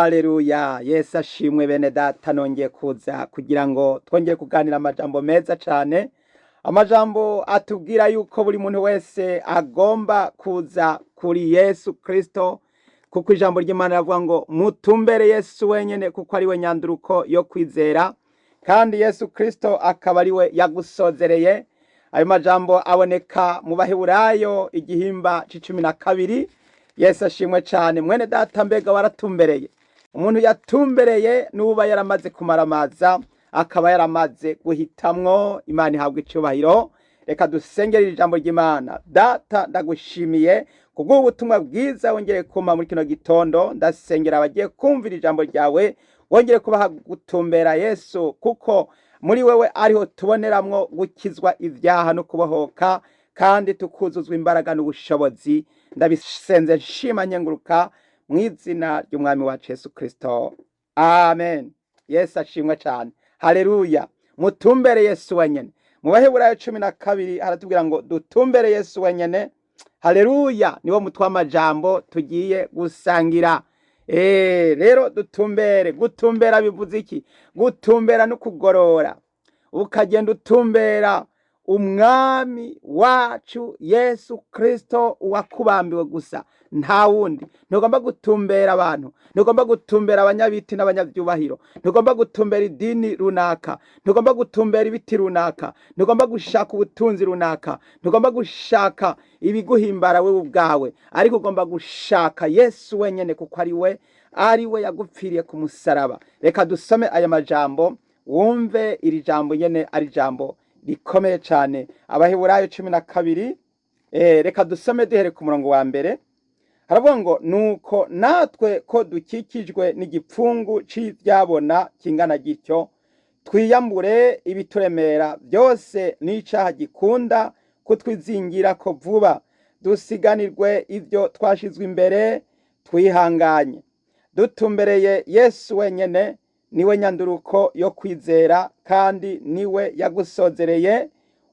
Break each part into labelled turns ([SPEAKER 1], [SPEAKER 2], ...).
[SPEAKER 1] Haleluya, Yesu ashimwe. Bene data, nongeye kuza kugira ngo twongere kuganira amajambo meza cane, amajambo atubwira yuko buri muntu wese agomba kuza kuri Yesu Kristo, kuko ijambo ry'Imana riravuga ngo mutumbere Yesu wenyene, kuko ari we nyanduruko yo kwizera, kandi Yesu Kristo akaba ari we yagusozereye. Ayo majambo aboneka mu Baheburayo igihimba c'12. Yesu ashimwe cane. Mwene data, mbega waratumbereye? Umuntu yatumbereye nuba yaramaze kumaramaza, akaba yaramaze guhitamwo. Imana ihabwa icubahiro. Reka dusengere iri jambo ry'Imana. Data, ndagushimiye kubw'ubutumwa bwiza wongere kumpa muri kino gitondo. Ndasengera abagiye kumvira ijambo ryawe, wongere kubaha gutumbera Yesu, kuko muri wewe ariho tuboneramwo gukizwa ivyaha no kubohoka, kandi tukuzuzwa imbaraga n'ubushobozi. Ndabisenze nshima nyenguruka mu izina ry'umwami wacu Yesu Kristo, amen. Yesu ashimwe cane, haleluya. Mutumbere Yesu wenyene. Mu Baheburayo 12 haratubwira ngo dutumbere Yesu wenyene. Haleluya, niwo mutwe w'amajambo tugiye gusangira. Rero dutumbere. Gutumbera bivuze iki? Gutumbera no kugorora, ukagenda utumbera umwami wacu Yesu Kristo uwakubambiwe gusa, nta wundi. Ntugomba gutumbera abantu, ntugomba gutumbera abanyabiti n'abanyabyubahiro, ntugomba gutumbera idini runaka, ntugomba gutumbera ibiti runaka, ntugomba gushaka ubutunzi runaka, ntugomba gushaka ibiguhimbara wewe ubwawe, ariko ugomba gushaka Yesu wenyene, kuko ari we yagupfiriye ku musaraba. Reka dusome aya majambo, wumve iri jambo nyene ari jambo rikomeye cane. Abaheburayo 12, reka dusome duhere ku murongo wa mbere. Haravuga ngo: "Nuko natwe ko dukikijwe n'igipfungu c'ivyabona kingana gityo, twiyambure ibituremera byose n'icaha gikunda kutwizingirako vuba, dusiganirwe ivyo twashizwe imbere twihanganye, dutumbereye Yesu wenyene, niwe nyanduruko yo kwizera, kandi niwe yagusozereye.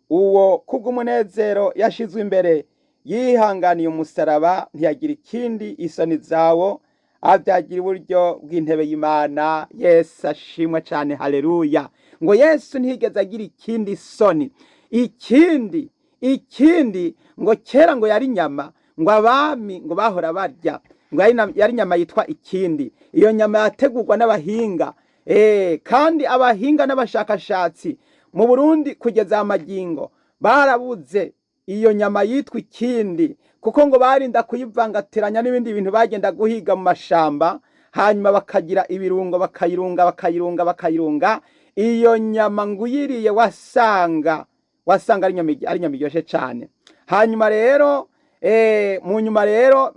[SPEAKER 1] Uwo kubw'umunezero yashizwe imbere yihanganiye umusaraba, ntiyagira ikindi isoni zawo, avyagira iburyo bw'intebe y'Imana." Yesu ashimwe cane, haleluya. Ngo Yesu ntiyigeze agira ikindi isoni. Ikindi ngo kera ngo yari inyama ngo abami ngo bahora barya, ngo yari inyama yitwa ikindi. Iyo nyama yategurwa n'abahinga, kandi abahinga n'abashakashatsi mu Burundi kugeza amagingo barabuze iyo nyama yitwa ikindi, kuko ngo barinda kuyivangatiranya n'ibindi bintu bagenda guhiga mu mashamba, hanyuma bakagira ibirungo, bakayirunga, bakayirunga, bakayirunga. Iyo nyama ngo uyiriye wasanga ari inyama iryoshe cane. Hanyuma rero mu nyuma rero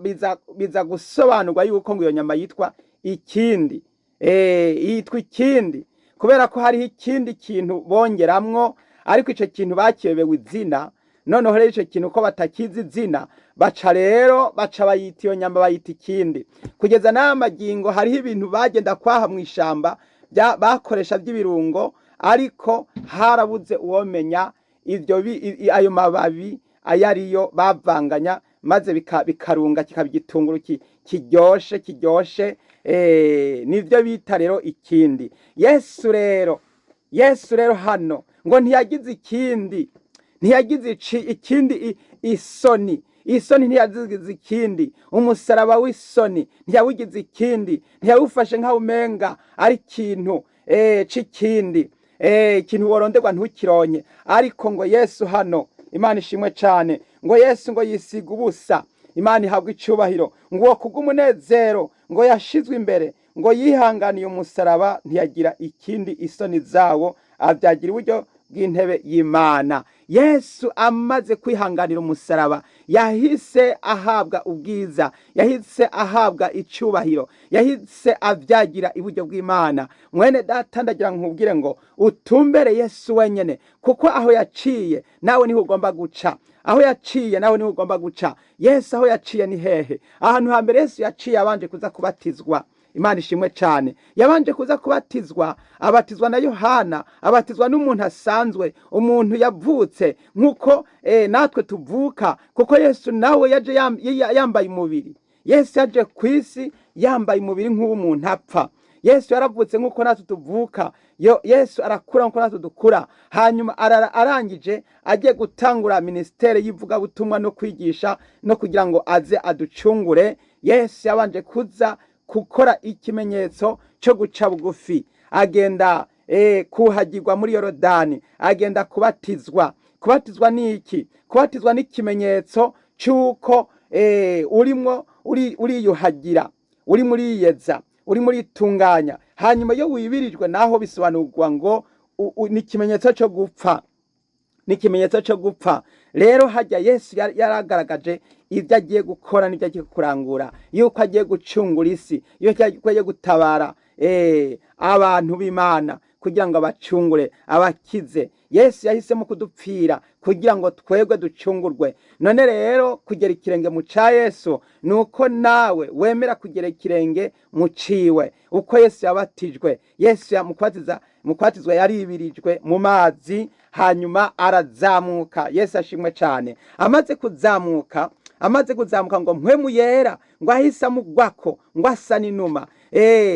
[SPEAKER 1] biza gusobanurwa yuko ngo iyo nyama yitwa ikindi, yitwa ikindi kubera ko hariho ikindi kintu bongeramwo, ariko ico kintu bakiyobewe izina. Noneho rero ico kintu ko batakizi izina, baca rero baca bayita iyo nyama, bayita ikindi. Kugeza n'aya magingo hariho ibintu bagenda kwaha mu ishamba bakoresha by'ibirungo, ariko harabuze uwomenya ivyo ayo mababi ayo ariyo bavanganya, maze bikarunga kikaba igitunguru kiryoshe. Nivyo bita rero ikindi. Yesu rero hano ngo ntiyagize ikindi, ntiyagize ikindi isoni, ntiyagize ikindi. Umusaraba w'isoni ntiyawugize ikindi, ntiyawufashe nk'aho umenga ari ikintu c'ikindi, ikintu woronderwa ntukironye. Ariko ngo Yesu hano, Imana ishimwe cane, ngo Yesu ngo yisiga ubusa. Imana ihabwa icubahiro. Ngo uwo kubw'umunezero ngo yashizwe imbere ngo yihanganiye umusaraba, ntiyagira ikindi isoni zawo, avyagira iburyo bw'intebe y'Imana. Yesu amaze kwihanganira umusaraba yahise ahabwa ubwiza, yahise ahabwa icubahiro, yahise avyagira iburyo bw'Imana. Mwene data, ndagira nkubwire ngo utumbere Yesu wenyene, kuko aho yaciye nawe niho ugomba guca. Aho yaciye nawe niho ugomba guca. Yesu aho yaciye ni hehe? Ahantu hambere Yesu yaciye, abanje kuza kubatizwa. Imana ishimwe cane. Yabanje kuza kubatizwa, abatizwa na Yohana, abatizwa n'umuntu asanzwe, umuntu yavutse nk'uko natwe tuvuka, kuko Yesu nawe yaje yambaye umubiri. Yesu yaje ku isi yambaye umubiri nk'uw'umuntu apfa. Yesu yaravutse nk'uko natwe tuvuka. Yesu arakura nk'uko natwe dukura. Hanyuma arangije agiye gutangura minisiteri y'ivugabutumwa no kwigisha no kugira ngo aze aducungure. Yesu yabanje kuza gukora ikimenyetso cyo guca bugufi, agenda kuhagirwa muri Yorodani, agenda kubatizwa. Kubatizwa ni iki? Kubatizwa ni ikimenyetso cy'uko urimwo uriyuhagira, urimo uriyeza, urimo uritunganya. Hanyuma iyo wibirijwe naho bisobanurwa ngo ni ikimenyetso cyo gupfa, ni ikimenyetso cyo gupfa. Rero hajya Yesu yaragaragaje ibyo agiye gukora n'ibyo agiye kurangura, yuko agiye gucungura isi, yuko agiye gutabara abantu b'Imana kugira ngo abacungure, abakize. Yesu yahisemo kudupfira kugira ngo twebwe ducungurwe. None rero kugera ikirenge mu ca Yesu ni uko nawe wemera kugera ikirenge mu ciwe. Uko Yesu yabatijwe, Yesu mu kubatizwa yaribirijwe mu mazi, hanyuma arazamuka. Yesu ashimwe cyane. Amaze kuzamuka ngo Mpwemu Yera ngo ahise amugwako ngo asa n'inuma.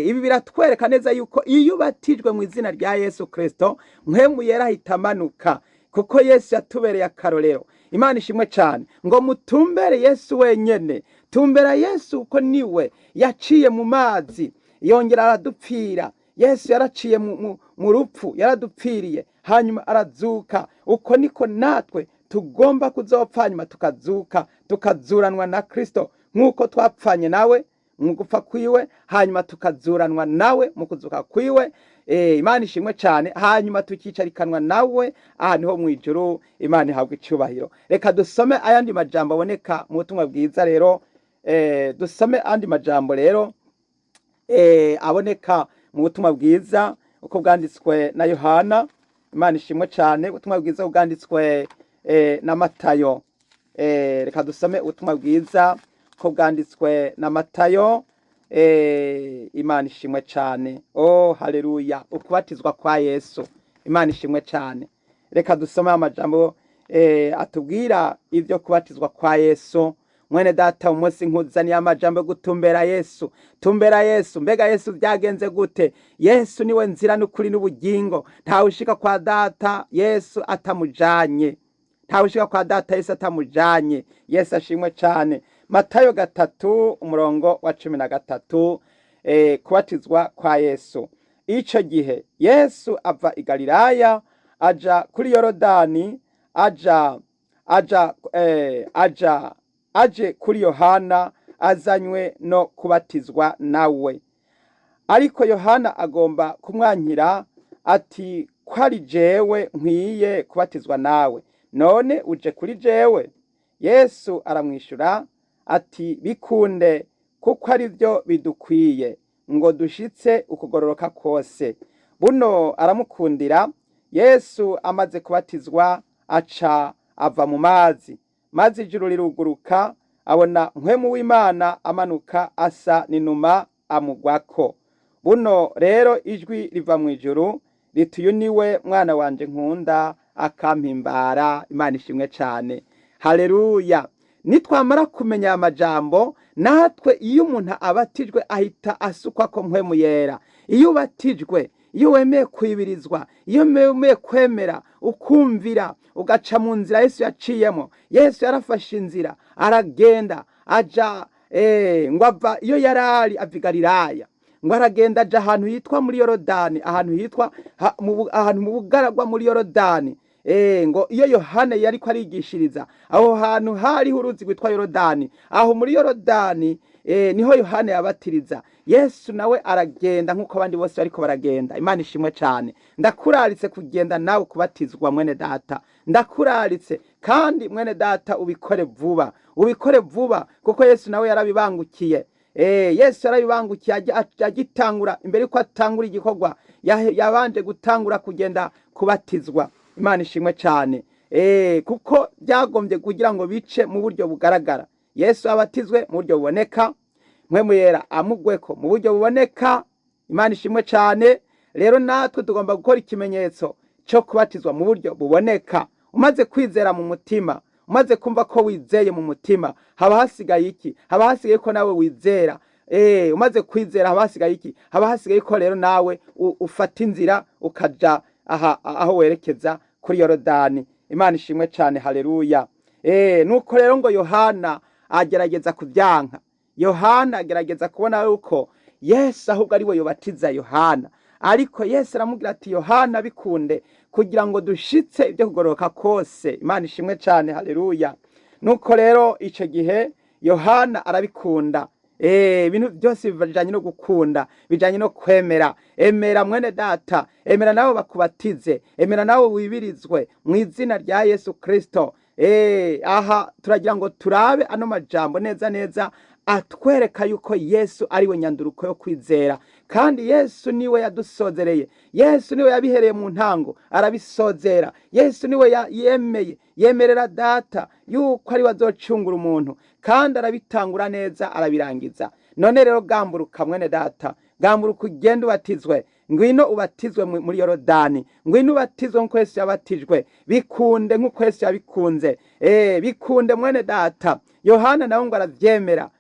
[SPEAKER 1] Ibi biratwereka neza yuko iyo ubatijwe mu izina rya Yesu Kristo, Mpwemu Yera ahita amanuka, kuko Yesu yatubereye akarorero. Imana ishimwe cyane. Ngo mutumbere Yesu wenyene, tumbera Yesu kuko niwe yaciye mu mazi yongera aradupfira. Yesu yaraciye mu rupfu, yaradupfiriye, hanyuma arazuka. Uko niko natwe tugomba kuzopfa, hanyuma tukazuka, tukazuranwa na Kristo nk'uko twapfanye nawe mu gupfa kwiwe, hanyuma tukazuranwa nawe mu kuzuka kwiwe. Imana ishimwe cyane. Hanyuma tukicarikanwa nawe ahantu ho mu ijuru. Imana ihabwa icyubahiro. Reka dusome ayandi majambo aboneka mu butumwa bwiza rero. Dusome andi majambo rero aboneka mu butumwa bwiza uko bwanditswe na Yohana. Imana ishimwe cyane. Ubutumwa bwiza bwanditswe na Matayo. Reka dusome ubutumwa bwiza ko bwanditswe na Matayo. Imana ishimwe cyane. Oh, haleluya! Ukubatizwa kwa Yesu. Imana ishimwe cyane. Reka dusome amajambo atubwira ibyo kubatizwa kwa Yesu. Mwene data, umunsi nkuzaniye amajambo yo gutumbera Yesu. Tumbera Yesu. Mbega Yesu byagenze gute? Yesu niwe nzira n'ukuri n'ubugingo. Ntawe ushika kwa Data Yesu atamujanye. Ntawe ushika kwa Data Yesu atamujanye. Yesu ashimwe cyane. Matayo 3 umurongo wa 13, kubatizwa kwa Yesu. Ico gihe Yesu ava i Galilaya aja kuri Yorodani, aja aje kuri Yohana azanywe no kubatizwa nawe. Ariko Yohana agomba kumwankira ati: "Ko ari jewe nkwiye kubatizwa nawe, none uje kuri jewe?" Yesu aramwishura ati: "Bikunde, kuko ari byo bidukwiye ngo dushitse ukugororoka kose." Buno aramukundira. Yesu amaze kubatizwa aca ava mu mazi, maze ijuru riruguruka, abona Mpwemu w'Imana amanuka asa n'inuma amugwako. Buno rero ijwi riva mu ijuru riti: "Uyu niwe mwana wanje nkunda akampimbara." Imana ishimwe cyane. Haleluya! Nitwamara kumenya aya majambo, natwe iyo umuntu abatijwe ahita asukwa ko Mpwemu Yera. Iyo ubatijwe, iyo wemeye kwibirizwa, iyo wemeye kwemera ukumvira, ugaca mu nzira Yesu yaciyemo. Yesu yarafashe inzira aragenda aja, ngo ava iyo yarari, ava i Galilaya, ngo aragenda aja ahantu hitwa muri Yorodani, ahantu hitwa ahantu mu bugaragwa muri Yorodani. Ngo iyo Yohana yariko arigishiriza, aho hantu hariho uruzi rwitwa Yorodani. Aho muri Yorodani niho Yohana yabatiriza. Yesu nawe aragenda nk'uko abandi bose bariko baragenda. Imana ishimwe cyane. Ndakuraritse kugenda nawe kubatizwa, mwene data. Ndakuraritse kandi, mwene data, ubikore vuba, ubikore vuba, kuko Yesu nawe yarabibangukiye. Yesu yarabibangukiye agitangura. Imbere yuko atangura igikorwa, yabanje gutangura kugenda kubatizwa. Imana ishimwe cyane. Kuko byagombye kugira ngo bice mu buryo bugaragara. Yesu abatizwe mu buryo buboneka, Mpwemu Yera amugweko mu buryo buboneka. Imana ishimwe cyane. Rero natwe tugomba gukora ikimenyetso cyo kubatizwa mu buryo buboneka. Umaze kwizera mu mutima, Umaze kumva ko wizeye mu mutima, haba hasigaye iki? Haba hasigaye ko nawe wizera. Umaze kwizera haba hasigaye iki? Haba hasigaye ko rero nawe ufata inzira ukaja aha aho werekeza kuri Yorodani. Imana ishimwe cyane, haleluya. Nuko rero ngo Yohana agerageza kubyanka. Yohana agerageza kubona yuko Yesu ahubwo ari we yobatiza Yohana, ariko Yesu aramubwira ati Yohana bikunde kugira ngo dushitse ibyo kugororoka kose. Imana ishimwe cyane, haleluya. Nuko rero icyo gihe Yohana arabikunda. Ibintu byose bijanye no gukunda, bijanye no kwemera. Emera mwene data, emera nawe bakubatize, emera nawe wibirizwe mu izina rya Yesu Kristo. Aha turagira ngo turabe ano majambo neza neza atwereka yuko Yesu ari we nyanduruko yo kwizera, kandi Yesu niwe yadusozereye, Yesu niwe yabihereye mu ntango arabisozera, Yesu niwe yemeye yemerera data yuko ari we azocungura umuntu, kandi arabitangura neza arabirangiza. None rero gamburuka mwene data, gamburuka ugende ubatizwe, ngwino ubatizwe muri Yorodani, ngwino ubatizwe nk'uko Yesu yabatijwe, bikunde nk'uko Yesu yabikunze. Bikunde mwene data. Yohana nawe ngo aravyemera.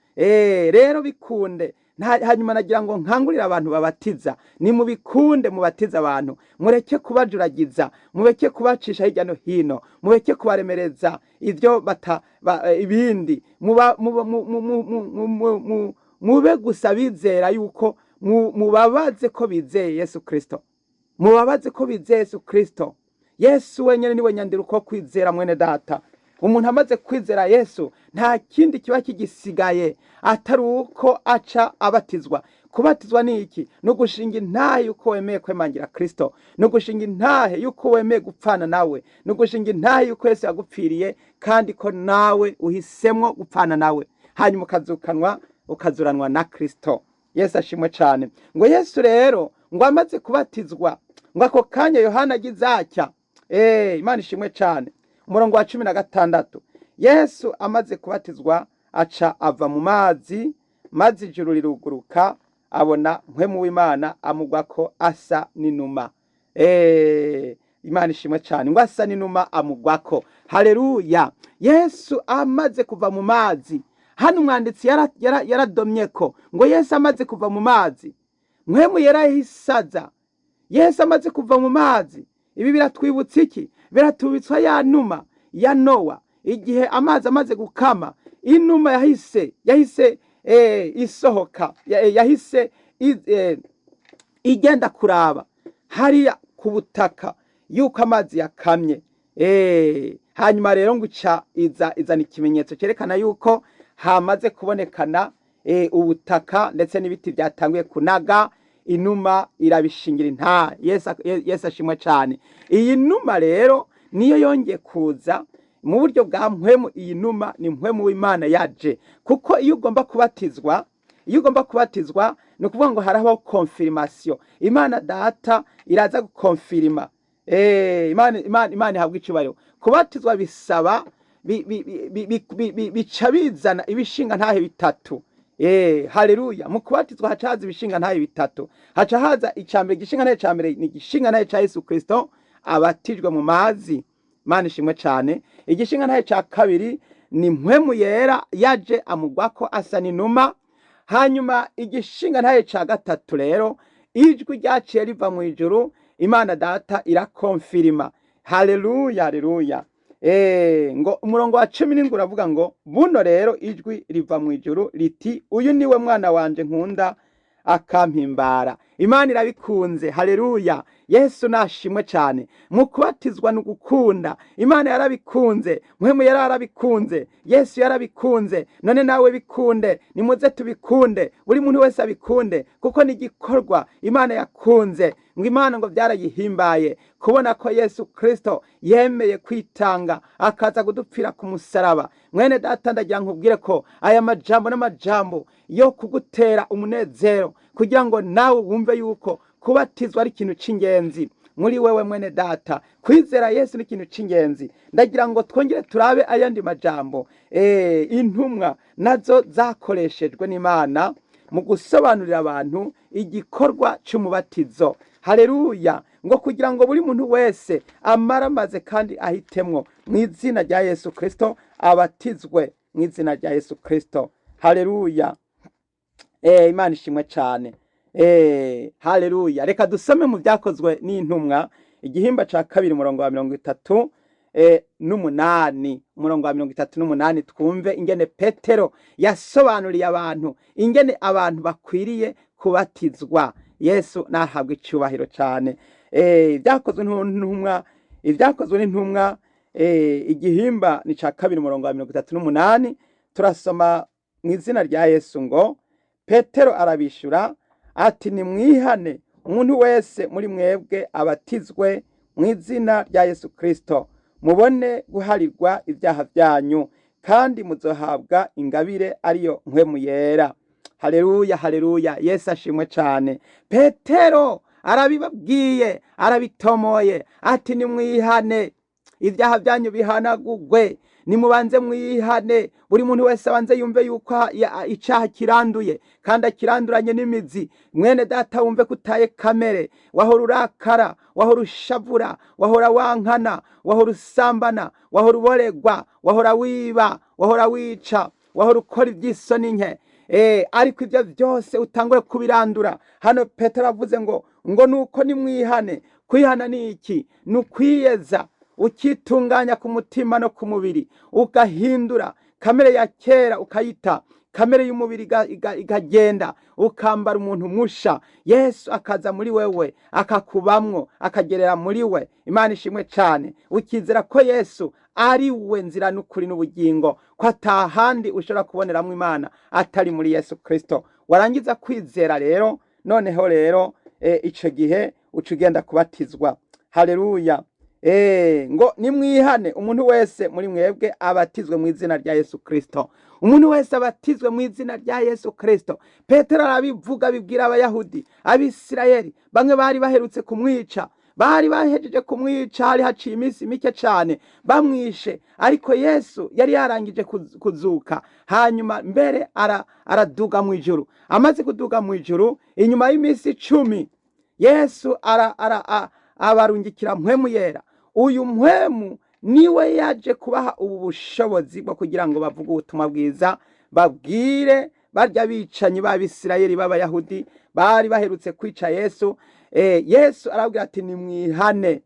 [SPEAKER 1] Rero bikunde. Hanyuma nagira ngo nkangurire abantu babatiza, ni mubikunde mubatiza abantu, mureke kubajuragiza, mureke kubacisha hirya no hino, mureke kubaremereza ivyo bata ibindi, mube gusa bizera yuko mubabaze ko bizeye Yesu Kristo, mubabaze ko bizeye Yesu Kristo. Yesu wenyene niwe nyandiruko kwizera mwene data. Umuntu amaze kwizera Yesu nta kindi kiba kigisigaye atari uko aca abatizwa. Kubatizwa ni iki? No gushinga intahe yuko wemeye kwemangira Kristo, no gushinga intahe yuko wemeye gupfana nawe, no gushinga intahe yuko Yesu yagupfiriye kandi ko nawe uhisemwo gupfana nawe, hanyuma ukazukanwa ukazuranwa na Kristo. Yesu ashimwe cyane. Ngo Yesu rero ngo amaze kubatizwa, ngo ako kanya Yohana agize atya. Imana ishimwe cyane. Umurongo wa 16, Yesu amaze kubatizwa aca ava mu mazi, maze ijuru riruguruka, abona mpwemu w'Imana amugwako asa n'inuma. Imana ishimwe cyane. Ngo asa n'inuma amugwako. Haleluya. Yesu amaze kuva mu mazi, hano umwanditsi yaradomye ko ngo Yesu amaze kuva mu mazi, mpwemu yarahisaza. Yesu amaze kuva mu mazi, ibi biratwibutsa iki? Biratubitswa ya numa ya Nowa, igihe amazi amaze gukama, inuma yahise isohoka, yahise igenda kuraba hariya ku butaka yuko amazi yakamye. Hanyuma rero ngo ica izana ikimenyetso cyerekana yuko hamaze kubonekana ubutaka ndetse n'ibiti byatanguye kunaga. Inuma irabishingira intahe. Yesu ashimwe cyane. Iyi numa rero niyo yongeye kuza mu buryo bwa mpwemu. Iyi numa ni mpwemu w'Imana yaje, kuko iyo ugomba kubatizwa, ni ukuvuga ngo harabaho konfirmation. Imana data iraza gukonfirima. Imana ihabwa icyubahiro. Kubatizwa bisaba bica bizana ibishinga ntahe bitatu. Haleluya. Mu kubatizwa haca haza ibishinga ntahe bitatu. Haca haza icambere, igishinga ntahe ca mbere ni igishinga ntahe ca Yesu Kristo abatijwe mu mazi. Imana ishimwe cyane. Igishinga ntahe ca kabiri ni mpwemu yera yaje amugwako asa n'inuma. Hanyuma igishinga ntahe ca gatatu rero, ijwi ryaciye riva mu ijuru, Imana data irakonfirima. Haleluya, haleluya. Ngo umurongo wa 17 uravuga ngo buno rero ijwi riva mu ijuru riti uyu niwe mwana wanje nkunda akampimbara. Imana irabikunze. Haleluya. Yesu nashimwe cyane. Mu kubatizwa ni ugukunda. Imana yarabikunze, mpwemu yarabikunze, Yesu yarabikunze. None nawe bikunde, nimuze tubikunde, buri muntu wese abikunde, kuko ni igikorwa Imana yakunze. Ngo Imana ngo byarayihimbaye kubona ko Yesu Kristo yemeye kwitanga akaza kudupfira ku musaraba. Mwene data, ndagira nkubwire ko aya majambo n'amajambo yo kugutera umunezero kugira ngo nawe wumve yuko kubatizwa ari ikintu c'ingenzi muri wewe mwene data. Kwizera Yesu ni ikintu c'ingenzi. Ndagira ngo twongere turabe ayandi majambo intumwa nazo zakoreshejwe n'Imana mu gusobanurira abantu igikorwa c'umubatizo. Haleluya. Ngo kugira ngo buri muntu wese amaramaze kandi ahitemwo mu izina rya Yesu Kristo, abatizwe mu izina rya Yesu Kristo. Haleluya. Imana ishimwe cyane. Haleluya. Reka dusome mu Byakozwe n'Intumwa, igihimba ca 2, umurongo wa 38, umurongo wa 38, twumve ingene Petero yasobanuriye abantu ingene abantu bakwiriye kubatizwa. Yesu nahabwa icyubahiro cyane. Ibyakozwe n'Intumwa, Ibyakozwe n'Intumwa, igihimba ni ca 2, umurongo wa 38, turasoma mu izina rya Yesu ngo: Petero arabishura ati: "Nimwihane, umuntu wese muri mwebwe abatizwe mu izina rya Yesu Kristo, mubone guharirwa ibyaha byanyu, kandi muzohabwa ingabire ariyo Mpwemu Yera." Haleluya, haleluya. Yesu ashimwe cyane. Petero arabibabwiye, arabitomoye, ati: "Nimwihane, ibyaha byanyu bihanagugwe." Nimubanze mwihane, buri muntu wese abanze yumve yuko icaha kiranduye kandi akiranduranye n'imizi. Mwene data, wumve ko utaye kamere wahora urakara, wahora ushavura, wahora wankana, wahora usambana, wahora uboregwa, wahora wiba, wahora wica, wahora ukora iby'isoni nke. Ariko ibyo byose utangure kubirandura. Hano Petero avuze ngo nuko nimwihane. Kwihana ni iki? Ni ukwiyeza, ukitunganya ku mutima no ku mubiri, ugahindura kamere ya kera ukayita, kamere y'umubiri ikagenda, ukambara umuntu musha. Yesu akaza muri wewe, akakubamwo, akagerera muri we. Imana ishimwe cyane. Ukizera ko Yesu ari we nzira n'ukuri n'ubugingo, ko atahandi ushobora kuboneramo Imana atari muri Yesu Kristo. Warangiza kwizera rero, noneho rero ico gihe uca ugenda kubatizwa. Haleluya. Ngo nimwihane, umuntu wese muri mwebwe abatizwe mu izina rya Yesu Kristo. Umuntu wese abatizwe mu izina rya Yesu Kristo. Petero arabivuga, abibwira Abayahudi, Abisirayeli bamwe bari baherutse kumwica, bari bahejeje kumwica, hari haciye iminsi mike cyane bamwishe, ariko Yesu yari yarangije kuzuka, hanyuma mbere araduga mu ijuru. Amaze kuduga mu ijuru, inyuma y'iminsi 10, Yesu abarungikira Mpwemu Yera. Uyu Mpwemu niwe yaje kubaha ubu bushobozi bwo kugira ngo bavuge ubutumwa bwiza, babwire barya bicanyi b'Abisirayeli b'Abayahudi bari baherutse kwica Yesu. Yesu arabwira ati: "Nimwihane,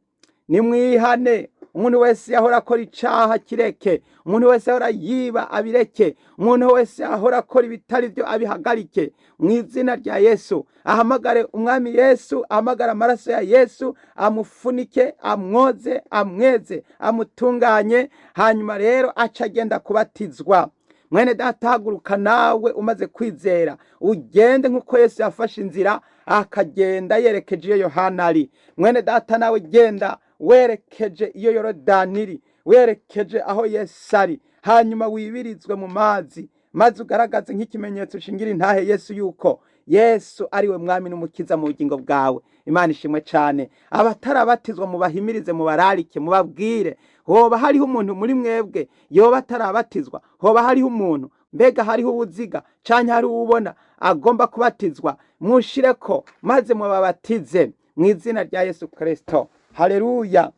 [SPEAKER 1] nimwihane. Umuntu wese yahora akora icaha kireke, umuntu wese ahora yiba abireke, umuntu wese ahora akora ibitari byo abihagarike mu izina rya Yesu, ahamagare Umwami Yesu, ahamagare amaraso ya Yesu amufunike, amwoze, amweze, amutunganye." Hanyuma rero aca agenda kubatizwa. Mwene data, haguruka nawe umaze kwizera, ugende nk'uko Yesu yafashe inzira akagenda yerekeje iyo Yohana ari. Mwene data, nawe genda werekeje iyo Yorodani iri, werekeje aho Yesu ari, hanyuma wibirizwe mu mazi, maze ugaragaze nk'ikimenyetso ushingira intahe Yesu yuko Yesu ari we Mwami n'Umukiza mu bugingo bwawe. Imana ishimwe cyane. Abatarabatizwa mubahimirize, mubararike, mubabwire. Hoba hariho umuntu muri mwebwe yoba atarabatizwa? Hoba hariho umuntu? Mbega hariho uwuziga canke hariho uwubona agomba kubatizwa? Mushireko maze mubabatize mu izina rya Yesu Kristo. Haleluya.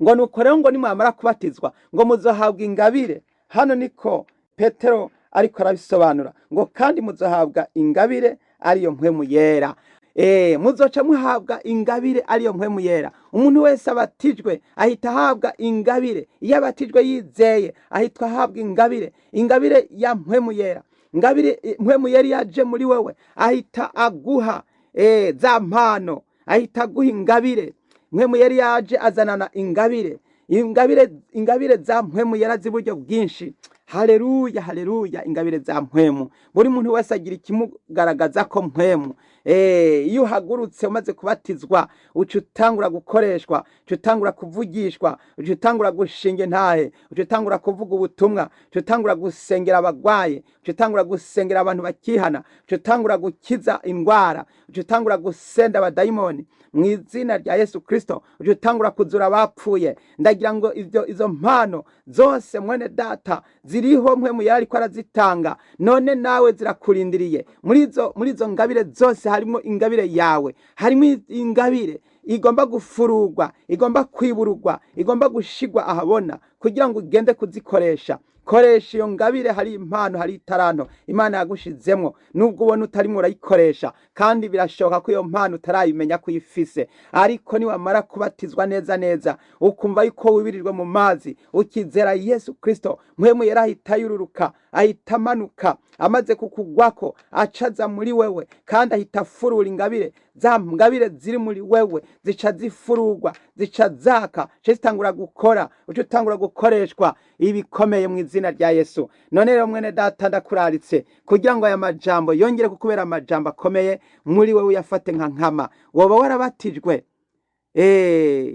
[SPEAKER 1] Ngo nuko rero ngo nimwamara kubatizwa, ngo muzohabwa ingabire. Hano niko Petero ariko arabisobanura, ngo kandi muzohabwa ingabire ariyo Mpwemu Yera. Muzoca muhabwa ingabire ariyo Mpwemu Yera. Umuntu wese abatijwe ahita ahabwa ingabire. Iyo abatijwe yizeye, ahita ahabwa ingabire, ingabire ya Mpwemu Yera. Ingabire Mpwemu Yera yaje muri wewe, ahita aguha za mpano, ahita aguha ingabire. Mpwemu Yera yaje azanana ingabire, ingabire, ingabire za Mpwemu Yera z'uburyo bwinshi. Haleluya, haleluya. Ingabire za Mpwemu, buri muntu wese agira ikimugaragaza ko Mpwemu. Iyo uhagurutse umaze kubatizwa, uca utangura gukoreshwa, uca utangura kuvugishwa, uca utangura gushinga intahe, uca utangura kuvuga ubutumwa, uca utangura gusengera abagwaye, uca utangura gusengera abantu bakihana, uca utangura gukiza indwara, uca utangura gusenda abadayimoni mu izina rya Yesu Kristo, uca utangura kuzura abapfuye. Ndagira ngo ibyo, izo mpano zose, mwene data, Ziriho, Mpwemu Yera ariko arazitanga, none nawe zirakurindiriye. Muri izo ngabire zose harimo ingabire yawe, harimo ingabire igomba gufurugwa, igomba kwiburugwa, igomba gushigwa ahabona kugira ngo ugende kuzikoresha. Koresha iyo ngabire. Hari impano, hari itaranto Imana yagushizemwo, nubwo ubona utarimwo urayikoresha, kandi birashoboka ko iyo mpano utarayimenya ko uyifise. Ariko niwamara kubatizwa neza neza, ukumva yuko wibirijwe mu mazi, ukizera Yesu Kristo, Mpwemu Yera ahita yururuka, ahita amanuka, amaze kukugwako acaza muri wewe, kandi ahita afurura ingabire. Za ngabire ziri muri wewe zica zifurugwa, zica zaka, zica zitangura gukora, uca utangura gukoreshwa ibikomeye mu izina rya Yesu. None rero mwene data, ndakuraritse kugira ngo aya majambo yongere kukubera amajambo akomeye muri wewe, uyafate nka nkama. Woba warabatijwe?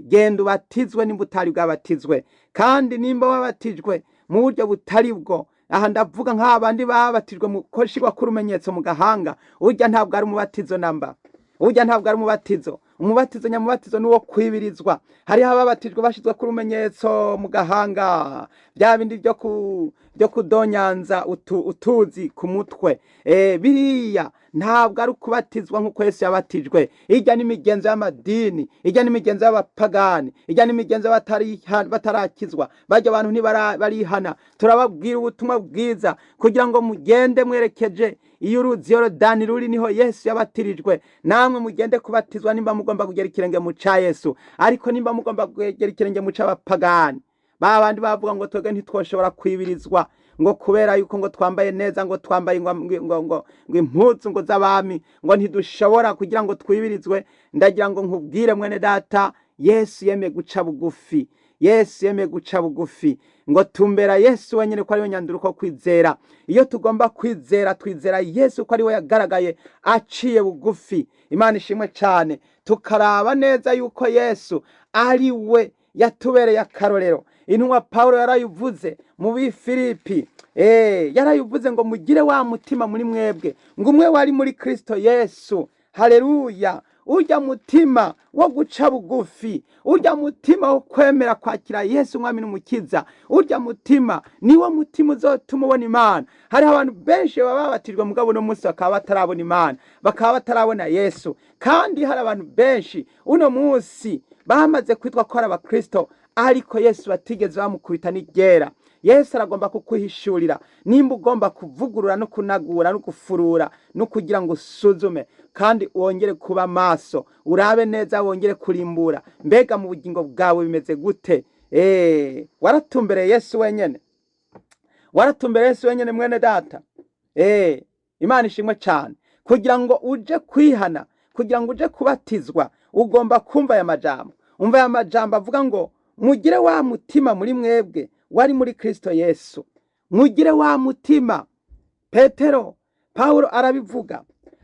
[SPEAKER 1] Genda ubatizwe nimba utari bwabatizwe. Kandi nimba wabatijwe mu buryo butari bwo, aha ndavuga nk'abandi babatijwe mu koshigwa k'urumenyetso mu gahanga, urya ntabwo ari umubatizo namba, urya ntabwo ari umubatizo. Umubatizo nyamubatizo ni uwo kwibirizwa. Hariho ababatijwe bashizwe ku rumenyetso mu gahanga, bya bindi byo kudonyanza utuzi ku mutwe. Biriya ntabwo ari ukubatizwa nk'uko Yesu yabatijwe. Ijya n'imigenzo y'amadini, ijya n'imigenzo y'abapagani, ijya n'imigenzo batarakizwa. Bajya abantu ntibarihana. Turababwira ubutumwa bwiza kugira ngo mugende mwerekeje iyo uruzi Yorodani ruri, niho Yesu yabatirijwe. Namwe mugende kubatizwa nimba mugomba kugera ikirenge mu ca Yesu. Ariko nimba mugomba kugera ikirenge mu c'abapagani, ba bandi bavuga ngo twebwe ntitwoshobora kwibirizwa, ngo kubera yuko ngo twambaye neza, ngo twambaye ngo impuzu ngo z'abami, ngo ntidushobora kugira ngo twibirizwe, ndagira ngo nkubwire mwene data, Yesu yemeye guca bugufi. Yesu yemeye guca bugufi. Ngo tumbera Yesu wenyine ko ariwe nyanduruko kwizera. Iyo tugomba kwizera, twizera Yesu ko ariwe yagaragaye aciye bugufi. Imana ishimwe cyane. Tukaraba neza yuko Yesu ari we yatubereye akarorero. Intumwa Paulo yarayivuze mu Bifilipi, yarayivuze ngo mugire wa mutima muri mwebwe ngo umwe wari muri Kristo Yesu. Haleluya! Urya mutima wo guca bugufi, urya mutima wo kwemera kwakira Yesu umwami n'umukiza, urya mutima niwo mutima uzotuma ubona Imana. Hariho abantu benshi baba babatijwe, mugabo uno munsi bakaba batarabona Imana, bakaba batarabona Yesu. Kandi hari abantu benshi uno munsi bamaze kwitwa ko ari abakristo, ariko Yesu batigeze bamukubita n'iryera. Yesu aragomba kukwihishurira nimba ugomba kuvugurura no kunagura no gufurura no kugira ngo usuzume kandi wongere kuba maso, urabe neza, wongere kurimbura. Mbega mu bugingo bwawe bimeze gute? Waratumbereye Yesu wenyene? Waratumbereye Yesu wenyene, mwene data? Imana ishimwe cyane. Kugira ngo uje kwihana, kugira ngo uje kubatizwa, ugomba kumva aya majambo. Umva aya majambo avuga ngo mugire wa mutima muri mwebwe wari muri Kristo Yesu. Mugire wa mutima. Petero, Paulo arabivuga,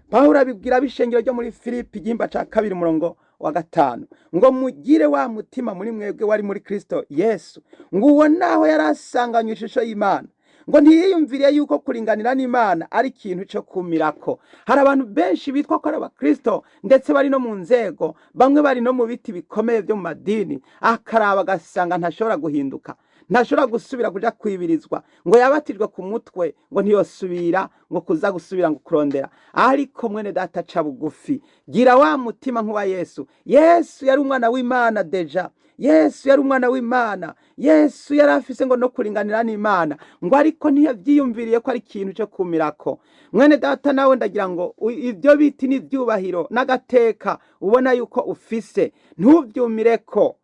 [SPEAKER 1] Paulo abibwira ab'ishengero ryo muri Filipi, igihimba ca 2, umurongo wa 5, ngo mugire wa mutima muri mwebwe wari muri Kristo Yesu, ngo uwo naho yari asanganywe ishusho y'Imana, ngo ntiyiyumviriye yuko kuringanira n'Imana ari ikintu cyo kumirako. Hari abantu benshi bitwa ko ari abakristo, ndetse bari no mu nzego, bamwe bari no mu biti bikomeye byo mu madini, akaraba agasanga ntashobora guhinduka, ntashobora gusubira kuja kwibirizwa, ngo yabatijwe ku mutwe, ngo ntiyosubira ngo kuza gusubira ngo kurondera. Ariko mwene data, ca bugufi, gira wa mutima nk'uwa Yesu. Yesu yari umwana w'Imana déjà. Yesu yari umwana w'Imana. Yesu yari afise ngo no kuringanira n'Imana, ngo ariko ntiyavyiyumviriye ko ari ikintu cyo kumirako. Mwene data, nawe ndagira ngo ibyo biti n'ivyubahiro n'agateka ubona yuko ufise, ntuvyumireko,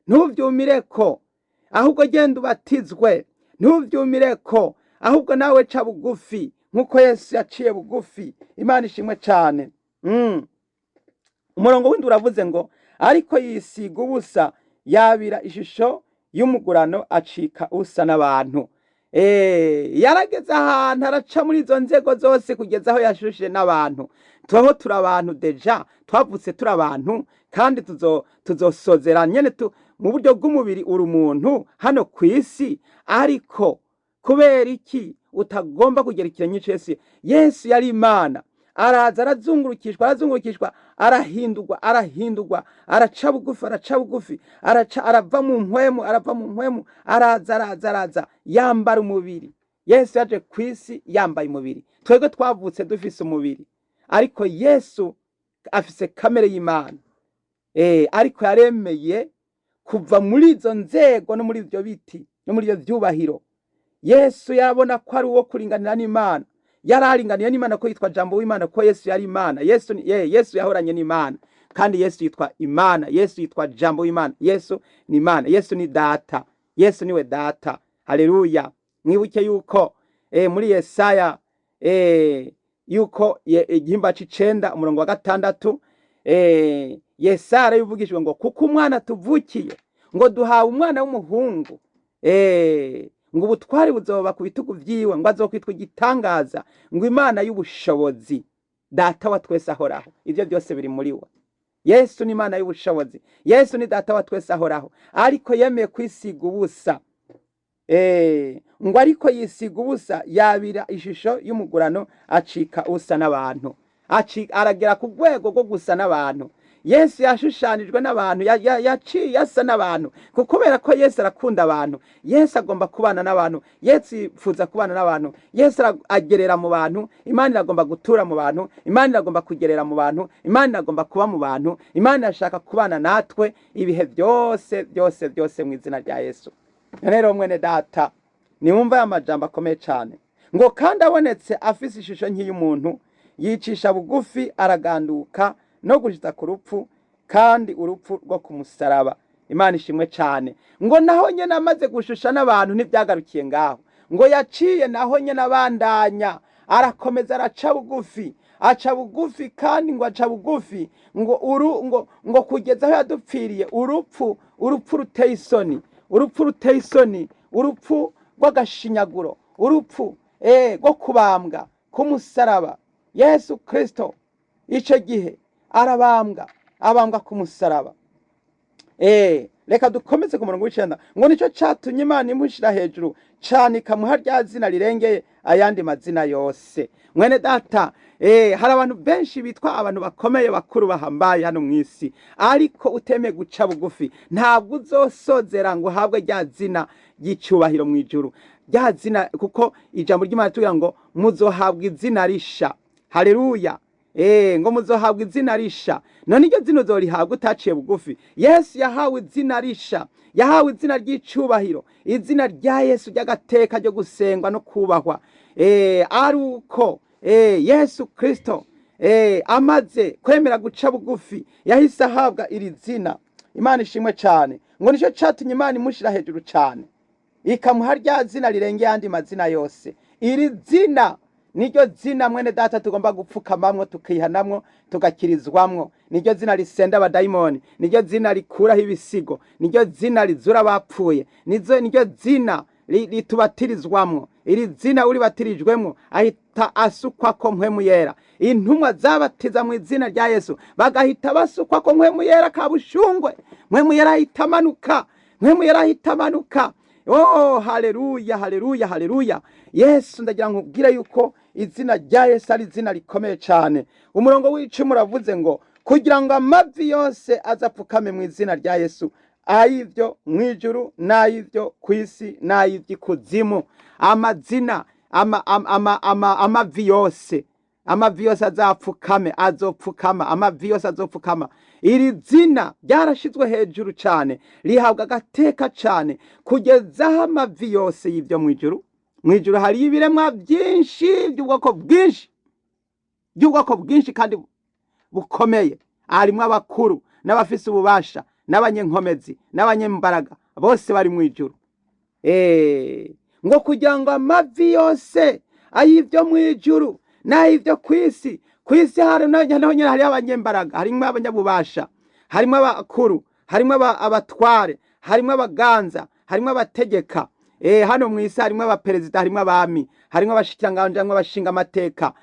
[SPEAKER 1] ntuvyumireko, ahubwo genda ubatizwe. Ntuvyumireko, ahubwo nawe ca bugufi nk'uko Yesu yaciye bugufi. Imana ishimwe cyane. Umurongo w'indi uravuze ngo ariko yisiga ubusa, yabira ishusho y'umugurano, acika usa n'abantu. Yarageze ahantu araca muri izo nzego zose kugeza aho yashushije n'abantu. Tubaho turi abantu déjà, twavutse turi abantu, kandi tuzosozera nyene mu buryo bw'umubiri. Uri umuntu hano ku isi, ariko kubera iki utagomba kugera ikirenge Yesu? Yesu yari Imana, araza arazungurukishwa, arazungurukishwa, arahindurwa, arahindurwa, araca bugufi, araca bugufi, araca arava mu mpwemu, arava mu mpwemu, araza, araza, araza, yambara umubiri. Yesu yaje ku isi yambaye umubiri. Twebwe twavutse dufise umubiri, ariko Yesu afise kamere y'Imana. Ariko yaremeye kuva muri izo nzego no muri ivyo biti no muri ivyo vyubahiro. Yesu yarabona ko ari uwo kuringanira n'Imana. Yari aringaniye n'Imana ko yitwa Jambo w'Imana, ko Yesu yari Imana. Yesu yahoranye n'Imana, kandi Yesu yitwa Imana. Yesu yitwa Jambo w'Imana. Yesu ni Imana. Yesu ni Data. Yesu niwe Data. Haleluya. Mwibuke yuko muri Yesaya yuko igihimba c'icenda umurongo wa 6, Yesaya yarabivugishijwe ngo kuko umwana tuvukiye, ngo duhawe umwana w'umuhungu, ngo ubutwari buzoba ku bitugu vyiwe, ngo azokwitwa igitangaza, ngo Imana y'ubushobozi, Data wa twese ahoraho. Ivyo byose biri muri we. Yesu ni Imana y'ubushobozi. Yesu ni Data wa twese ahoraho. Ariko yemeye kwisiga ubusa. Ngo ariko yisiga ubusa, yabira ishusho y'umugurano, acika usa n'abantu. Aragera ku rwego rwo gusa n'abantu. Yesu yashushanijwe n'abantu, yaciye asa n'abantu. Kubera ko Yesu arakunda abantu, Yesu agomba kubana n'abantu, Yesu yifuza kubana n'abantu, Yesu agerera mu bantu. Imana iragomba gutura mu bantu, Imana iragomba kugerera mu bantu, Imana iragomba kuba mu bantu, Imana irashaka kubana natwe ibihe byose byose byose mu izina rya Yesu. Rero mwene Data, niwumva aya majambo akomeye cyane, ngo kandi abonetse afise ishusho nk'iy'umuntu, yicisha bugufi, araganduka no gushitsa ku rupfu, kandi urupfu rwo ku musaraba. Imana ishimwe cyane. Ngo naho nyene amaze gushusha n'abantu ntibyagarukiye ngaho, ngo yaciye naho nyene abandanya, arakomeza araca bugufi, aca bugufi, kandi ngo aca bugufi, ngo uru ngo ngo kugeza aho yadupfiriye urupfu, urupfu ruteye isoni, urupfu ruteye isoni, urupfu rw'agashinyaguro, urupfu rwo kubambwa ku musaraba. Yesu Kristo ico gihe arabambwa, abambwa ku musaraba. Reka dukomeze ku murongo w'icenda, ngo nico catumye Imana imushira hejuru cane, ikamuha rya zina rirengeye ayandi mazina yose. Mwene Data, hari abantu benshi bitwa abantu bakomeye, bakuru, bahambaye hano mw'isi, ariko utemeye guca bugufi ntabwo uzosozera ngo uhabwe rya zina ry'icubahiro mw'ijuru, rya zina, kuko ijambo ry'Imana ritubwira ngo muzohabwa izina risha. Haleluya. Ngo muzohabwa izina risha. None iryo zina uzorihabwa utaciye bugufi? Yesu yahawe izina risha, yahawe izina ry'icubahiro, izina rya Yesu ry'agateka ryo gusengwa no kubahwa. Ari uko Yesu Kristo amaze kwemera guca bugufi, yahise ahabwa iri zina. Imana ishimwe cyane. Ngo nicyo catumye Imana imushira hejuru cyane, ikamuha rya zina rirengeye ayandi mazina yose. Iri zina niryo zina, mwene Data, tugomba gupfukamamwo, tukihanamwo, tugakirizwamwo. Niryo zina risenda abadayimoni, niryo zina rikuraho ibisigo, niryo zina rizura abapfuye, niryo zina ritubatirizwamwo. Iri zina uribatirijwemwo ahita asukwako Mpwemu Yera. Intumwa zabatiza mu izina rya Yesu bagahita basukwako Mpwemu Yera kabushungwe. Mpwemu Yera ahita amanuka, Mpwemu Yera ahita amanuka. Oh, haleluya, haleluya, haleluya. Yesu, ndagira nkubwire yuko izina rya Yesu ari izina rikomeye cyane. Umurongo w'icumi uravuze ngo kugira ngo amavi yose azapfukame mu izina rya Yesu, ay'ivyo mw'ijuru n'ay'ivyo ku isi n'ay'ivy'ikuzimu. Amazina ama, ama, ama, ama, amavi yose, amavi yose azapfukame, azopfukama, amavi yose azopfukama. Iri zina ryarashizwe hejuru cyane, rihabwa agateka cyane, kugeza aho amavi yose y'ivyo mw'ijuru. Mw'ijuru hariyo ibiremwa byinshi by'ubwoko bwinshi, by'ubwoko bwinshi kandi bukomeye. Harimwo abakuru n'abafise ububasha n'abanyenkomezi n'abanyembaraga, bose bari mw'ijuru. Ngo kugira ngo amavi yose ay'ivyo mw'ijuru n'ay'ivyo ku isi. Ku isi hari naho nyene hariyo abanyembaraga, harimwo abanyabubasha, harimwo abakuru, harimwo abatware, harimwo abaganza, harimwo abategeka. Hano mw'isi harimwo abaperezida, harimwo abami, harimwo abashikiranganji, harimwo abashingamateka,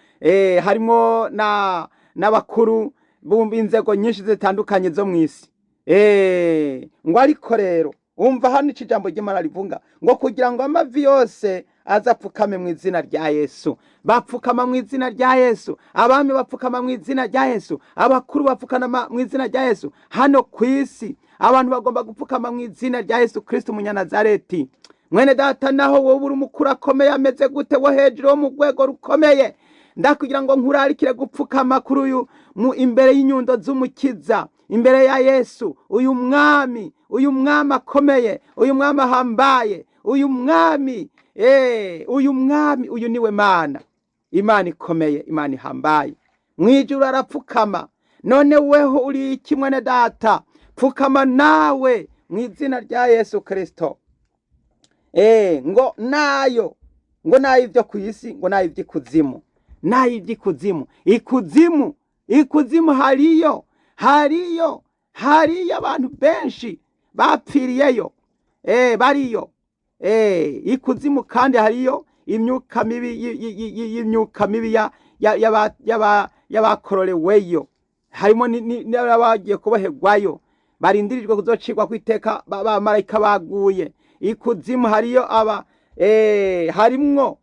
[SPEAKER 1] harimwo n'abakuru b'inzego nyinshi zitandukanye zo mw'isi. Ngo ariko rero umva hano ico ijambo ry'Imana rivuga, ngo kugira ngo amavi yose azapfukame mu izina rya Yesu. Bapfukama mu izina rya Yesu, abami bapfukama mu izina rya Yesu, abakuru bapfukama mu izina rya Yesu. Hano ku isi abantu bagomba gupfukama mu izina rya Yesu Kristo Umunyanazareti. Mwene data, naho wowe uri umukuru akomeye ameze gute wo hejuru wo mu rwego rukomeye, ndakugira ngo nkurarikire gupfukama kuri uyu mu imbere y'inyundo z'Umukiza, imbere ya Yesu, uyu mwami, uyu mwami akomeye, uyu mwami ahambaye, uyu mwami, uyu mwami, uyu niwe Mana, Imana ikomeye, Imana ihambaye. Mwijuru arapfukama. None weho uri iki, mwene data? Pfukama nawe mu izina rya Yesu Kristo. Ngo nayo, ngo nayo ibyo ku isi, ngo nayo iby'ikuzimu, nayo iby'ikuzimu, ikuzimu, ikuzimu hariyo, hariyo, hariyo abantu benshi bapfiriyeyo, bariyo. Ikuzimu kandi hariyo imyuka mibi y'imyuka mibi y'abakororeweyo, harimo n'abagiye kuboherwayo barindirijwe kuzocirwa kwiteka abamarayika baguye. Ikuzimu hariyo aba, harimwo,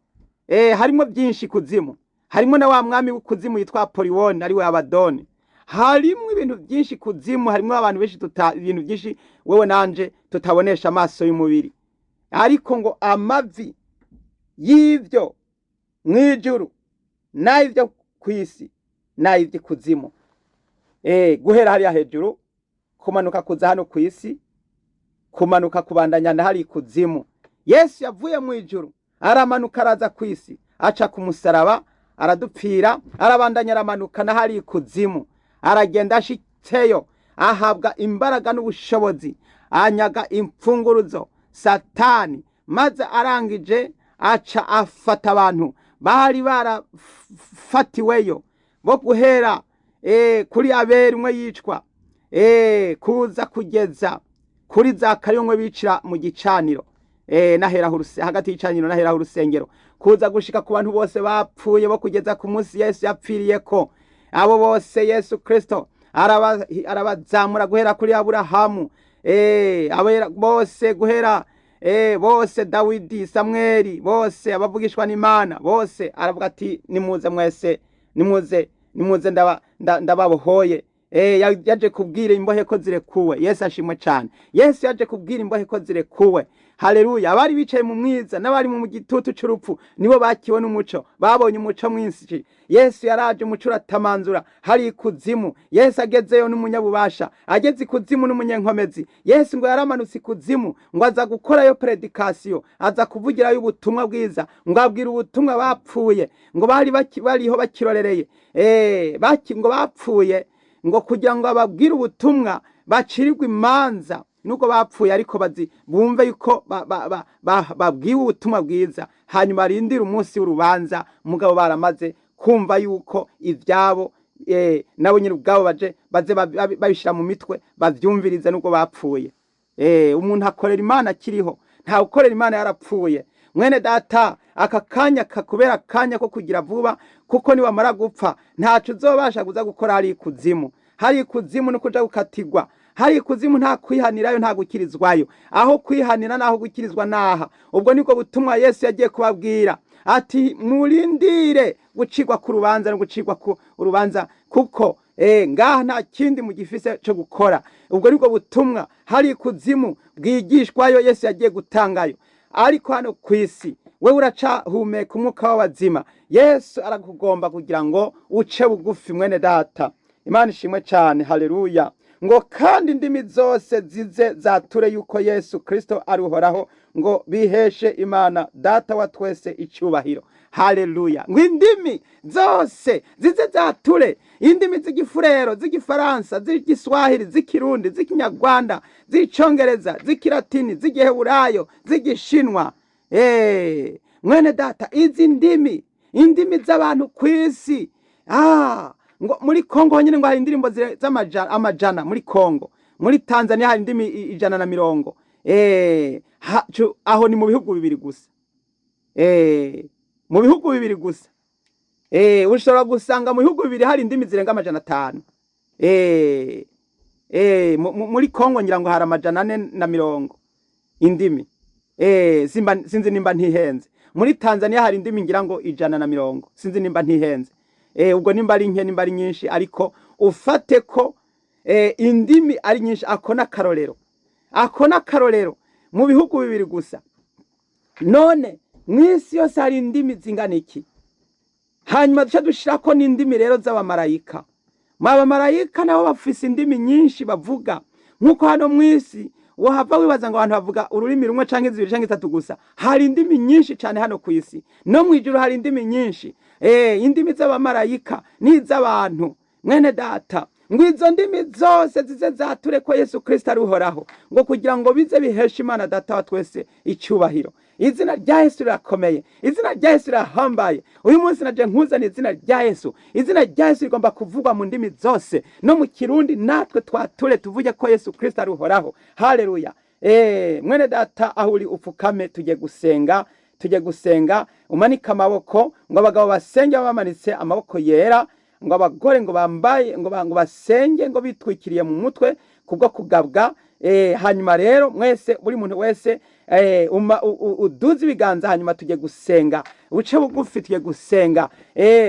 [SPEAKER 1] harimwo byinshi ikuzimu, harimo na wa mwami w'ikuzimu yitwa Apoliwoni, ariwe Abadoni. Harimwo ibintu byinshi ikuzimu, harimwo abantu benshi, ibintu byinshi wewe nanje tutabonesha amaso y'umubiri. Ariko ngo amavi y'ibyo mwijuru n'ay'ibyo ku isi n'ay'iby'ikuzimu, guhera hariya hejuru kumanuka kuza hano ku isi, kumanuka kubandanya na hari ikuzimu. Yesu yavuye mu ijuru aramanuka araza ku isi, aca ku musaraba aradupfira, arabandanya aramanuka na hari ikuzimu, aragenda ashitseyo ahabwa imbaraga n'ubushobozi, anyaga imfunguruzo Satani, maze arangije aca afata abantu bari barafatiweyo bo guhera kuri Abeli umwe yicwa, kuza kugeza kuri Zakariya umwe bicira mu gicaniro, nahera hagati y'icaniro nahera urusengero, kuza gushika ku bantu bose bapfuye bo kugeza ku munsi Yesu yapfiriyeko. Abo bose Yesu Kristo arabazamura guhera kuri Aburahamu, bose guhera, bose Dawidi, Samweli, bose abavugishwa n'Imana bose, aravuga ati nimuze mwese, nimuze, nimuze, ndababohoye. Yaje kubwira imbohe ko zirekuwe. Yesu ashimwe cyane. Yesu yaje kubwira imbohe ko zirekuwe. Haleluya. Abari bicaye mu mwiza n'abari mu gitutu c'urupfu nibo bakiwe n'umuco, babonye umuco mwinshi. Yesu yaraje, umuco uratamanzura hari ikuzimu. Yesu agezeyo n'umunyabubasha, ageze ikuzimu n'umunyenkomezi. Yesu ngo yaramanutse ikuzimu, ngo aza gukorayo predikasiyo, aza kuvugirayo ubutumwa bwiza, ngo abwira ubutumwa bapfuye, ngo bari bariho bakirorereye, ngo bapfuye, ngo kugira ngo ababwire ubutumwa bacirirwe imanza nubwo bapfuye, ariko bazi bumve yuko babwiwe ubutumwa bwiza, hanyuma barindire umunsi w'urubanza, mugabo baramaze kumva yuko ibyabo, nabo nyine ubwabo baje baze babishyira mu mitwe bavyumvirize nubwo bapfuye. Umuntu akorera Imana akiriho, nta ukorera Imana yarapfuye. Mwene data, aka kanya kakubera akanya ko kugira vuba, kuko niwamara gupfa ntaco uzobasha kuza gukora hari ikuzimu. Hari ikuzimu no kuja gukatirwa. Hari ikuzimu nta kwihanirayo, nta gukirizwayo. Aho kwihanira naho gukirizwa naha. Ubwo nibwo butumwa Yesu yagiye kubabwira ati murindire gucirwa ku rubanza no gucirwa ku urubanza, kuko ngaha nta kindi mugifise cyo gukora. Ubwo nibwo butumwa hari ikuzimu bwigishwayo Yesu yagiye gutangayo. Ariko hano ku isi wewe uracahumeka umwuka w'abazima. Yesu arakugomba kugira ngo uce bugufi, mwene data. Imana ishimwe cyane. Haleluya. Ngo kandi indimi zose zize zature yuko Yesu Kristo ari Uhoraho, ngo biheshe Imana Data wa twese icyubahiro. Haleluya. Ngo indimi zose zize zature, indimi z'igifurero, z'igifaransa, z'igiswahili, z'ikirundi, z'ikinyarwanda, z'icongereza, z'ikilatini, z'igiheburayo, z'igishinwa. Mwene data, izi ndimi, indimi z'abantu ku isi. Ngo muri Kongo nyine ngo hari indirimbo z'amajana muri Kongo, muri Tanzania hari indimi 120. Aho ni mu bihugu bibiri gusa. Mu bihugu bibiri gusa. Ushobora gusanga mu bihugu bibiri hari indimi zirenga 500. Muri Kongo ngira ngo hari 420 indimi. Sinzi nimba ntihenze. Muri Tanzania hari indimi ngira ngo 120, sinzi nimba ntihenze. Ubwo nimba ari nke nimba ari nyinshi, ariko ufate ko indimi ari nyinshi. Ako n'akarorero, ako n'akarorero mu bihugu bibiri gusa. None mw'isi yose hari indimi zingana iki? Hanyuma duce dushirako n'indimi rero z'abamarayika. Abamarayika nabo bafise indimi nyinshi bavuga, nk'uko hano mw'isi wohava wibaza ngo abantu bavuga ururimi rumwe canke zibiri canke zitatu gusa. Hari indimi nyinshi cane hano kw'isi, no mw'ijuru hari indimi nyinshi. Indimi z'abamarayika n'iz'abantu. Mwene data, ngo izo ndimi zose zize zature ko Yesu Kristo ari Uhoraho, ngo kugira ngo bize biheshe Imana Data wa twese icyubahiro. Izina rya Yesu rirakomeye, izina rya Yesu rirahambaye. Uyu munsi naje nkuzana izina rya Yesu. Izina rya Yesu rigomba kuvugwa mu ndimi zose, no mu Kirundi natwe twature tuvuge ko Yesu Kristo ari Uhoraho. Haleluya. Mwene data, aho uri upfukame, tujye gusenga, tujye gusenga. Umanike amaboko, ngo abagabo basenge bamanitse amaboko yera, ngo abagore ngo bambaye ngo basenge ngo bitwikiriye mu mutwe kubwo kugabwa. Hanyuma rero mwese, buri muntu wese, uduze ibiganza, hanyuma tujye gusenga. Uce bugufi, tujye gusenga.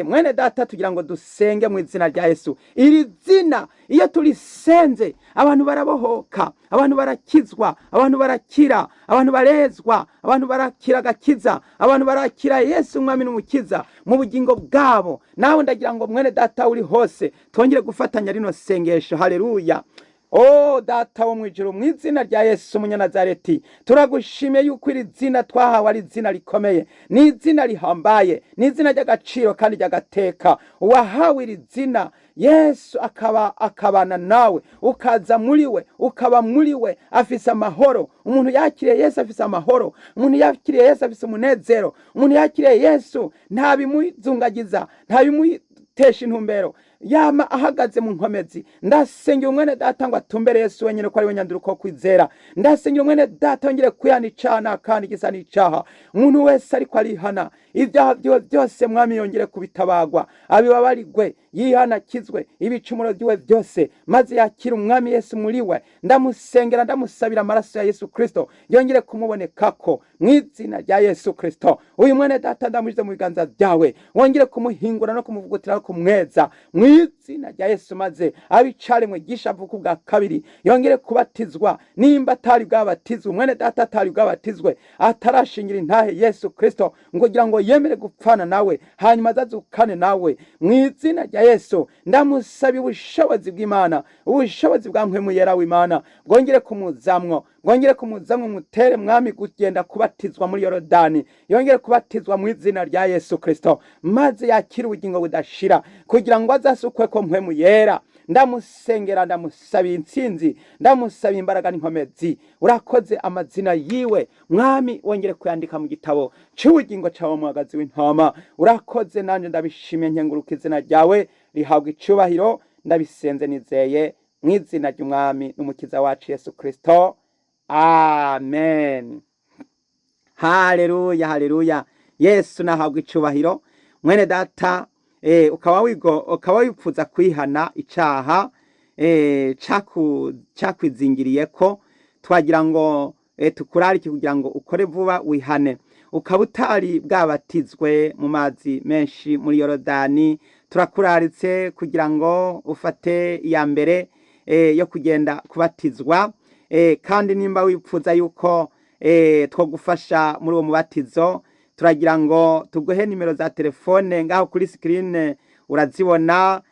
[SPEAKER 1] Mwene data, tugira ngo dusenge mu izina rya Yesu. Iri zina iyo turisenze abantu barabohoka, abantu barakizwa, abantu barakira, abantu barezwa, abantu barakira agakiza, abantu barakira Yesu umwami n'umukiza mu bugingo bwabo. Nawe ndagira ngo mwene data uri hose twongere gufatanya rino sengesho. Haleluya. O Data wo mwijuru, mu izina rya Yesu Umunyanazareti, turagushimiye yuko iri zina twahawe ari izina rikomeye, ni izina rihambaye, ni izina ry'agaciro kandi ry'agateka. Uwahawe iri zina Yesu akaba akabana nawe, ukaza muri we, ukaba muri we, afise amahoro. Umuntu yakiriye Yesu afise amahoro, umuntu yakiriye Yesu afise umunezero, umuntu yakiriye Yesu nta bimuzungagiza, nta bimutesha intumbero, yama ahagaze mu nkomezi. Ndasengera umwene data ngo atumbere Yesu wenyine, ko ari we nyanduruko kwizera. Ndasengera umwene data yongere kwihana icana kandi gisa n'icaha. Umuntu wese ariko arihana ibyaha byiwe byose, Mwami, yongere kubitabagwa, abibabarigwe, yihana, akizwe ibicumuro byiwe byose, maze yakira umwami Yesu muri we. Ndamusengera, ndamusabira amaraso ya Yesu Kristo yongere kumubonekako mu izina rya Yesu Kristo. Uyu mwene data ndamushyize mu biganza byawe, wongere kumuhingura no kumuvugutira no kumweza mu izina rya Yesu, maze abicaremwe gishavuka ubwa kabiri, yongere kubatizwa nimba atari bwabatizwe. Mwene data atari bwabatizwe, atarashingira intahe Yesu Kristo ngo kugira ngo yemere gupfana nawe hanyuma azazukane nawe, mu izina rya Yesu ndamusaba ubushobozi bw'Imana, ubushobozi bwa mpwemu yera w'Imana bwongere kumuzamwo, bwongere kumuzamwo, mutere Mwami kugenda kubatizwa muri Yorodani, yongere kubatizwa mu izina rya Yesu Kristo, maze yakire ubugingo budashira kugira ngo azasukwe ko mpwemu yera. Ndamusengera, ndamusaba intsinzi, ndamusaba imbaraga n'inkomezi. Urakoze. Amazina yiwe, Mwami, wongere kuyandika mu gitabo c'ubugingo cawe mwagazi w'intama. Urakoze, nanje ndabishimiye, nkenguruka izina ryawe, rihabwa icubahiro. Ndabisenze nizeye mu izina ry'umwami n'umukiza wacu Yesu Kristo, amen. Haleluya, haleluya. Yesu nahabwa icubahiro. Mwene data, ukaba wigo ukaba wipfuza kwihana icaha cakwizingiriyeko, twagira ngo tukurarike kugira ngo ukore vuba wihane. Ukaba utari bwabatizwe mu mazi menshi muri Yorodani, turakuraritse kugira ngo ufate iya mbere yo kugenda kubatizwa. Kandi nimba wipfuza yuko twogufasha muri uwo mubatizo, turagira ngo tuguhe nimero za telefone ngaho kuri screen urazibona.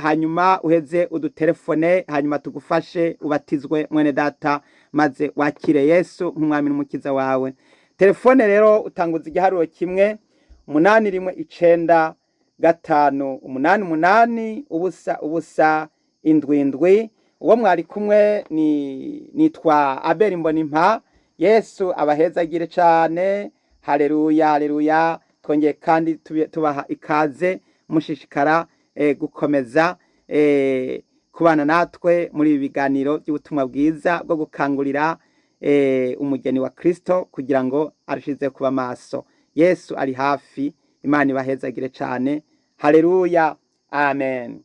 [SPEAKER 1] Hanyuma uheze udutelefone, hanyuma tugufashe ubatizwe, mwene data, maze wakire Yesu nk'umwami n'umukiza wawe. Telefone rero utanguza igiharuro 1 8 1 9 5 8 8 0 0 7 7. Uwo mwari kumwe ni nitwa Abel Mbonimpa. Yesu abahezagire cane. Haleluya, haleluya. Twongeye kandi tubaha ikaze, mushishikara gukomeza kubana natwe muri ibi biganiro by'ubutumwa bwiza bwo gukangurira umugeni wa Kristo kugira ngo arushize kuba maso. Yesu ari hafi. Imana ibahezagire cane. Haleluya, amen.